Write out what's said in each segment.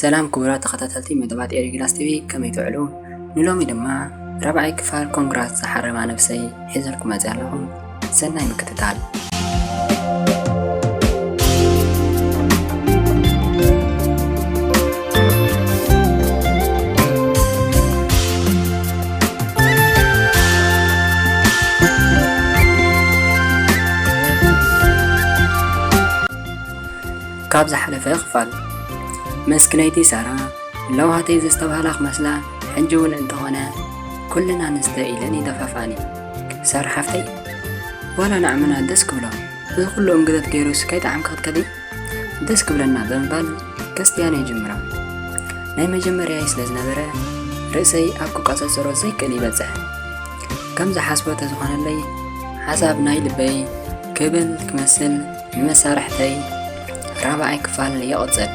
ሰላም ክቡራት ተኸታተልቲ መደባት ኤሪ ግላስ ቲቪ፣ ከመይ ትውዕሉ? ንሎሚ ድማ ራብዓይ ክፋል ኮንግራ ዝሓረማ ነብሰይ ሒዘልኩም መፅእ ኣለኹ። ሰናይ ምክትታል። ካብ ዝሓለፈ ክፋል፣ መስክነይቲ ሳራ ለውሃተይ ዘስተብሃላ ክመስላ፣ ሕጂ እውን እንተኾነ ኩልና ንስተ ኢለን ይደፋፍኣኒ። ሳራ ሓፍተይ፣ ዋላ ንዓመና ደስ ክብሎ፣ እዚ ኩሉ እንግደት ገይሩስ ከይጠዓምኪ ክትከዲ? ደስ ክብለና ብምባል ከስትያኒ ይጅምራ። ናይ መጀመርያይ ስለ ዝነበረ፣ ርእሰይ ኣብ ክቆጻጸሮ ዘይክእል ይበጽሕ። ከም ዝሓስቦ ተዝኾነለይ፣ ሓሳብ ናይ ልበይ ክብል ክመስል፣ ንመሳርሕተይ ራብዓይ ክፋል ይቕጽል።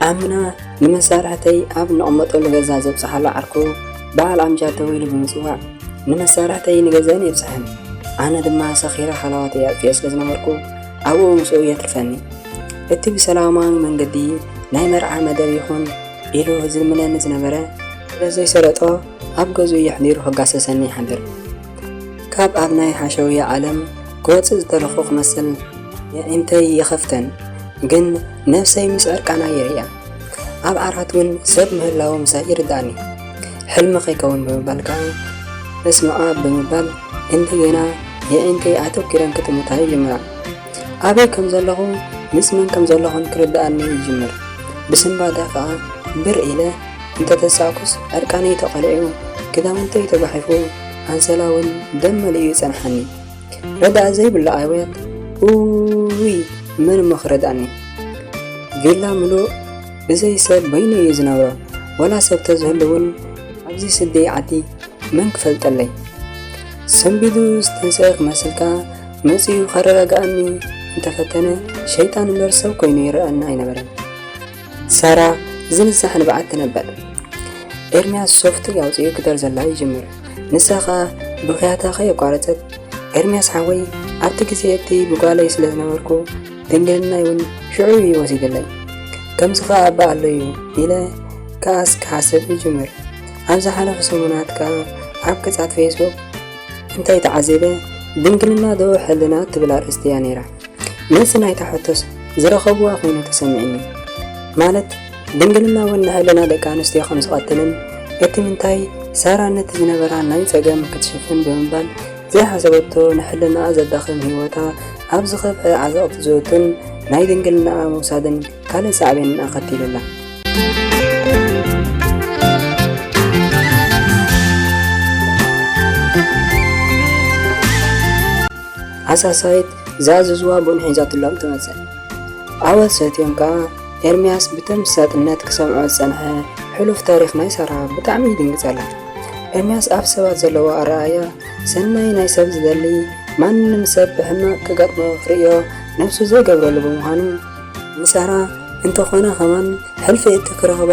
ዓምና ንመሳርሕተይ ኣብ ንቕመጠሉ ገዛ ዘብጽሓሉ ዓርኩ በዓል ኣምጃድ ደዊሉ ብምጽዋዕ፣ ንመሳርሕተይ ንገዝአን የብጽሐን። ኣነ ድማ ሰኺረ ሃለዋተይ ኣጥፊኤ ስለ ዝነበርኩ፣ ኣብኡ ምስኡ የትርፈኒ። እቲ ብሰላማዊ መንገዲ ናይ መርዓ መደብ ይኹን ኢሉ ዝልምነኒ ዝነበረ፣ ስለ ዘይሰለጦ፣ ኣብ ገዝኡ የሕዲሩ ክጋሰሰኒ ይሓድር። ካብ ኣብ ናይ ሓሸውየ ዓለም ክወጽእ ዝደለኹ ክመስል፣ የዒንተይ ይኸፍተን፣ ግን ነብሰይ ምስ ዕርቃና የርእያ። ኣብ ዓራት እውን ሰብ ምህላዉ ምሳይ ይርድኣኒ። ሕልሚ ከይከውን ብምባል ከኣ፣ እስምዓ ብምባል እንደገና የዒንተይ ኣተኲረን ክጥምታ ይጅምራ። ኣበይ ከም ዘለኹ፣ ምስ መን ከም ዘለኹን ክርድኣኒ ይጅምር። ብስንባደ ከኣ ብር ኢለ እንተተሳእኩስ፣ ዕርቃነይ ተቐሊዑ፣ ክዳውንተይ ተጓሒፉ፣ ኣንሶላ እውን ደም መሊኡ ይጸንሓኒ። ረዳእ ዘይብሉ ኣውያት፣ ኡይ፣ መን እሞ ክረድኣኒ? ቪላ ምሉእ ብዘይ ሰብ በይኑ እዩ ዝነብሮ። ወላ ሰብ ተዝህሉ እውን ኣብዚ ስደይ ዓዲ መን ክፈልጠለይ? ሰንቢዱ ዝተንስአ ክመስል ከኣ መጺኡ ከረጋግኣኒ እንተፈተነ፣ ሸይጣን እምበር ሰብ ኮይኑ ይረኣኒ ኣይነበረን። ሳራ ዝንዛሕ ንብዓት ትነብዕ። ኤርምያስ ሶፍት ኣውጺኡ ክደርዘላ ይጅምር። ንሳ ኸኣ ብኽያታ ከየቋረጸት፣ "ኤርምያስ ሓወይ፣ ኣብቲ ግዜ እቲ ብጓለይ ስለ ዝነበርኩ፣ ድንግልናይ እውን ሽዑ እዩ ወሲድለይ። ከምዚ ኸኣ እባ ኣሎ እዩ" ኢለ ከኣስ ክሓስብ ይጅምር። ኣብ ዝሓለፉ ሰሙናት ከኣ ኣብ ገጻት ፌስቡክ እንታይ ተዓዚበ፣ "ድንግልና ዶ ሕልና?" ትብል ኣርእስቲ እያ ነይራ። መልሲ ናይታ ሕቶስ ዝረኸብዋ ኮይኑ ተሰሚዕኒ። ማለት፣ ድንግልና እውን ንሕልና ደቂ ኣንስትዮ ከም ዝቐትልን፣ እቲ ምንታይ ሳራ ነቲ ዝነበራ ናይ ጸገም ክትሽፍን ብምባል ዘይሓሰበቶ ንሕልናኣ ዘዳኽም ህይወታ ኣብ ዝኸፍአ ዓዘቕቲ ዝእቱን ናይ ድንግልናኣ ምውሳድን ካልእ ሳዕቤን ኣኸቲሉላ። ሓሳሳይት ዝኣዘዝዋ ቡን ሒዛትሎም ትመጽእ። ዓወት ሰትዮም ከኣ ኤርምያስ ብተምሳጥነት ክሰምዖ ዝጸንሐ ሕሉፍ ታሪኽ ናይ ሳራ ብጣዕሚ ይድንግጸላ። ኤርምያስ ኣብ ሰባት ዘለዎ ኣረኣእያ ሰናይ፣ ናይ ሰብ ዝደሊ፣ ማንም ሰብ ብሕማቕ ክገጥሞ ክርእዮ ነብሱ ዘይገብረሉ ብምዃኑ፣ ንሳራ እንተኾነ ከማን ሕልፊ እቲ ክረኽባ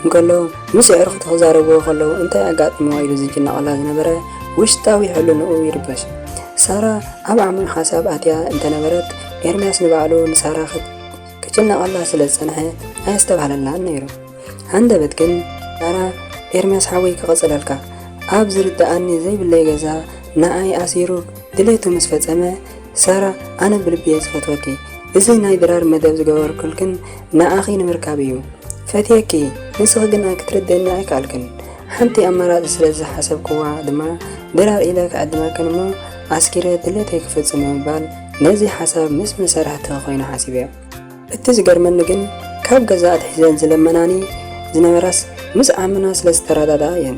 እንከሎ፣ ምስ ኣዕሩኽቱ ክዛረብዎ ከለዉ እንታይ ኣጋጢምዋ ኢሉ ዝጭነቐላ ዝነበረ ውሽጣዊ ሕልንኡ ይርበሽ። ሳራ ኣብ ዓሚቕ ሓሳብ ኣትያ እንተነበረት፣ ኤርምያስ ንባዕሉ ንሳራ ክጭነቐላ ስለ ዝጸንሐ ኣየስተብሃለላን ነይሩ። ሃንደበት ግን ሳራ፣ "ኤርምያስ ሓወይ፣ ክቕጽለልካ፣ ኣብ ዝርድኣኒ ዘይብለይ ገዛ ንዓይ ኣሲሩ ድሌቱ ምስ ፈጸመ፣ ሳራ፣ ኣነ ብልቢ እየ ዝፈትወኪ። እዚ ናይ ድራር መደብ ዝገበርኩልክን ንዓኺ ንምርካብ እዩ። ፈትየኪ፣ ንስኺ ግን ክትርድእኒ ኣይከኣልክን። ሓንቲ ኣማራጺ ስለ ዝሓሰብክዋ ድማ፣ ድራር ኢለ ክዕድመክን እሞ ኣስኪረ ድሌተይ ክፍጽም" ብምባል ነዚ ሓሳብ ምስ መሳርሕቲ ኮይነ ሓሲበዮ። እቲ ዝገርመኒ ግን፣ ካብ ገዛ ኣትሒዘን ዝለመናኒ ዝነበራስ ምስ ዓምና ስለ ዝተረዳድኣ እየን።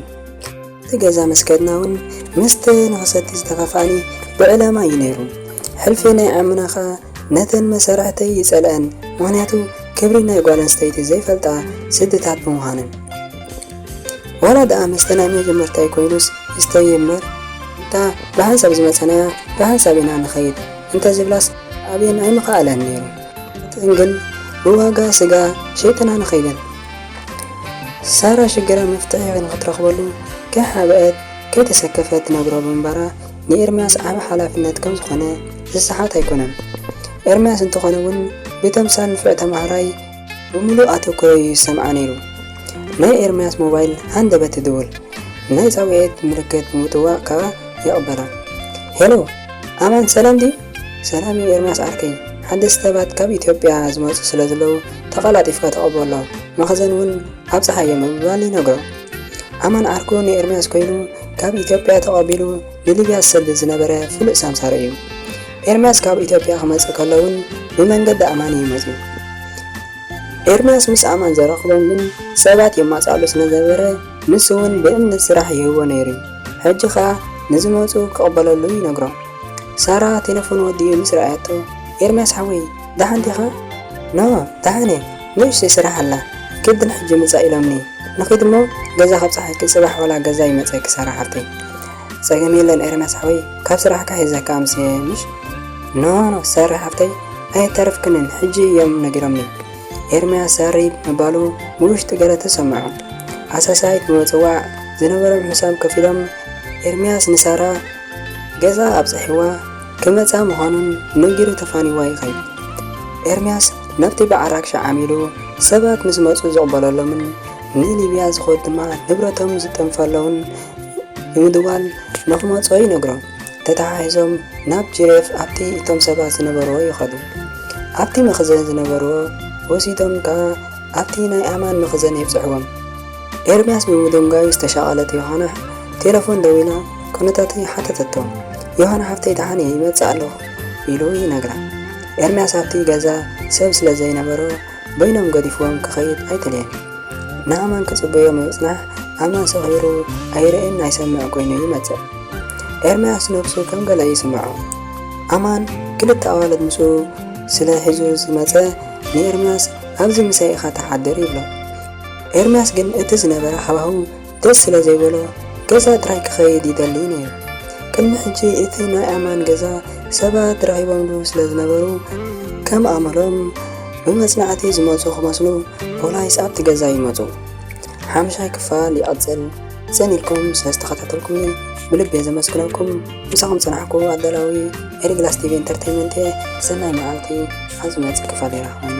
እቲ ገዛ ምስ ከድና እውን፣ ምስቲ ንኽሰቲ ዝተፋፍኣኒ ብዕላማ እዩ ነይሩ። ሕልፊ ናይ ዓምና ኸኣ ነተን መሳርሕተይ ይጸልኣን፣ ምኽንያቱ ክብሪ ናይ ጓል ኣንስተይቲ ዘይፈልጣ ስድታት ብምዃነን። ዋላ ደኣ መስተ ናይ መጀመርታይ ኮይኑስ ይስተይ እምበር፣ እታ ብሓንሳብ ዝመጸናያ ብሓንሳብ ኢና ንኸይድ እንተ ዝብላስ ኣበየን ኣይምኸኣለን ነይሩ። እተን ግን ብዋጋ ስጋ ሸይጥና ንኸይደን። ሳራ ሽግራ መፍትሒ ንኽትረኽበሉ ከይሓብአት ከይተሰከፈት ትነግሮ ብምንባራ፣ ንኤርምያስ ዓቢ ሓላፍነት ከም ዝኾነ ዝሰሓት ኣይኮነን። ኤርምያስ እንተኾነ እውን ብተምሳል ንፉዕ ተማሃራይ ብምሉእ ኣተኩሮ እዩ ዝሰምዓ ነይሩ። ናይ ኤርምያስ ሞባይል ሃንደበት ትድውል። ናይ ጻውዒት ምልክት ብምጥዋቕ ከኣ ይቕበላ። ሄሎ፣ ኣማን ሰላም ድዩ? ሰላም እዩ ኤርምያስ ዓርከይ። ሓደስቲ ሰባት ካብ ኢትዮጵያ ዝመጹ ስለ ዘለዉ ተቐላጢፍካ ተቐበሎ። መኽዘን እውን ኣብጽሓዮ ብምባል ይነግሮ። ኣማን ዓርኩ ንኤርምያስ ኮይኑ ካብ ኢትዮጵያ ተቐቢሉ ንሊብያ ዝሰድድ ዝነበረ ፍሉጥ ሳምሳሪ እዩ። ኤርምያስ ካብ ኢትዮጵያ ክመጽእ ከሎ እውን ብመንገዲ ኣማን እዩ መጺኡ። ኤርምያስ ምስ ኣማን ዘራኽቦም ግን ሰባት የማጽኣሉ ስለ ዝነበረ ንሱ እውን ብእምነት ስራሕ ይህቦ ነይሩ እዩ። ሕጂ ኸኣ ንዝመጹ ክቕበለሉ ይነግሮም። ሳራ ቴሌፎን ወዲኡ ምስ ረኣየቶ፣ ኤርምያስ ሓወይ ደሓን ዲኻ? ኖ ደሓን እየ፣ ንእሽተይ ስራሕ ኣላ። ኪድ ግን ሕጂ ምጻእ ኢሎምኒ። ንኺድ እሞ ገዛ ከብጽሓኪ፣ ጽባሕ ዋላ ገዛ ይመጸኪ ሳራ ሓፍተይ። ጸገም የለን ኤርምያስ ሓወይ፣ ካብ ስራሕካ ሒዘካ ኣምስየ ምሽ? ኖ ኖ ሳሪ ሓፍተይ ኣየተረፍክንን፣ ሕጂ እዮም ነጊሮምኒ። ኤርምያስ ሳሪ ምባሉ ብውሽጢ ገለ ተሰምዖ። ኣሳሳይት ብምጽዋዕ ዝነበሮም ሕሳብ ከፊሎም ኤርምያስ ንሳራ ገዛ ኣብጽሒዋ ክመጻ ምዃኑን ነጊሩ ተፋኒዋ ይኸይድ። ኤርምያስ ናብቲ ብዓራግሻ ዓሚሉ ሰባት ምስ መጹ ዝቕበለሎምን ንሊብያ ዝኸዱ ድማ ንብረቶም ዝጠንፈለውን ብምድዋል ንኽመጹ ይነግሮም። ተተሓሒዞም ናብ ጅሬፍ ኣብቲ እቶም ሰባት ዝነበርዎ ይኸዱ። ኣብቲ መኽዘን ዝነበርዎ ወሲዶም ከኣ ኣብቲ ናይ ኣማን መኽዘን የብጽሕዎም። ኤርምያስ ብምድንጋዩ ዝተሻቐለት ዮሃና ቴሌፎን ደዊላ ኩነታተይ ሓተተቶ። ዮሃና ሓፍተይ ደሓን እየ ይመጽእ ኣለኹ ኢሉ ይነግራ። ኤርምያስ ኣብቲ ገዛ ሰብ ስለ ዘይነበሮ በይኖም ገዲፍዎም ክኸይድ ኣይደለየን። ንኣማን ክጽበዮ ምጽናሕ ኣማን ሰኺሩ ኣይርእን ኣይሰምዕ ኮይኑ ይመጽእ። ኤርምያስ ነብሱ ከም ገለ ይስምዖ። ኣማን ክልተ ኣዋልድ ምስኡ ስለ ሒዙ ዝመጸ ንኤርምያስ ኣብዚ ምሳይ ኢኻ ትሓድር ይብሎ። ኤርምያስ ግን እቲ ዝነበረ ሃዋህው ደስ ስለ ዘይበሎ ገዛ ጥራይ ክኸይድ ይደሊ ነይሩ። ቅድሚ ሕጂ እቲ ናይ ኣማን ገዛ ሰባት ረኺቦምሉ ስለ ዝነበሩ ከም ኣመሎም ብመጽናዕቲ ዝመጹ ክመስሉ ፖላይስ ኣብቲ ገዛ ይመጹ። ሓምሻይ ክፋል ይቐጽል። ጽን ኢልኩም ስለ ዝተኸታተልኩምኒ ብልቢ እየ ዘመስግነኩም። ምሳኹም ዝጸናሕኩ ኣዳላዊ ኤሪግላስ ቲቪ ኢንተርቴይንመንት እየ። ሰናይ መዓልቲ። ኣብ ዝመጽእ ክፋል ይራኸበና።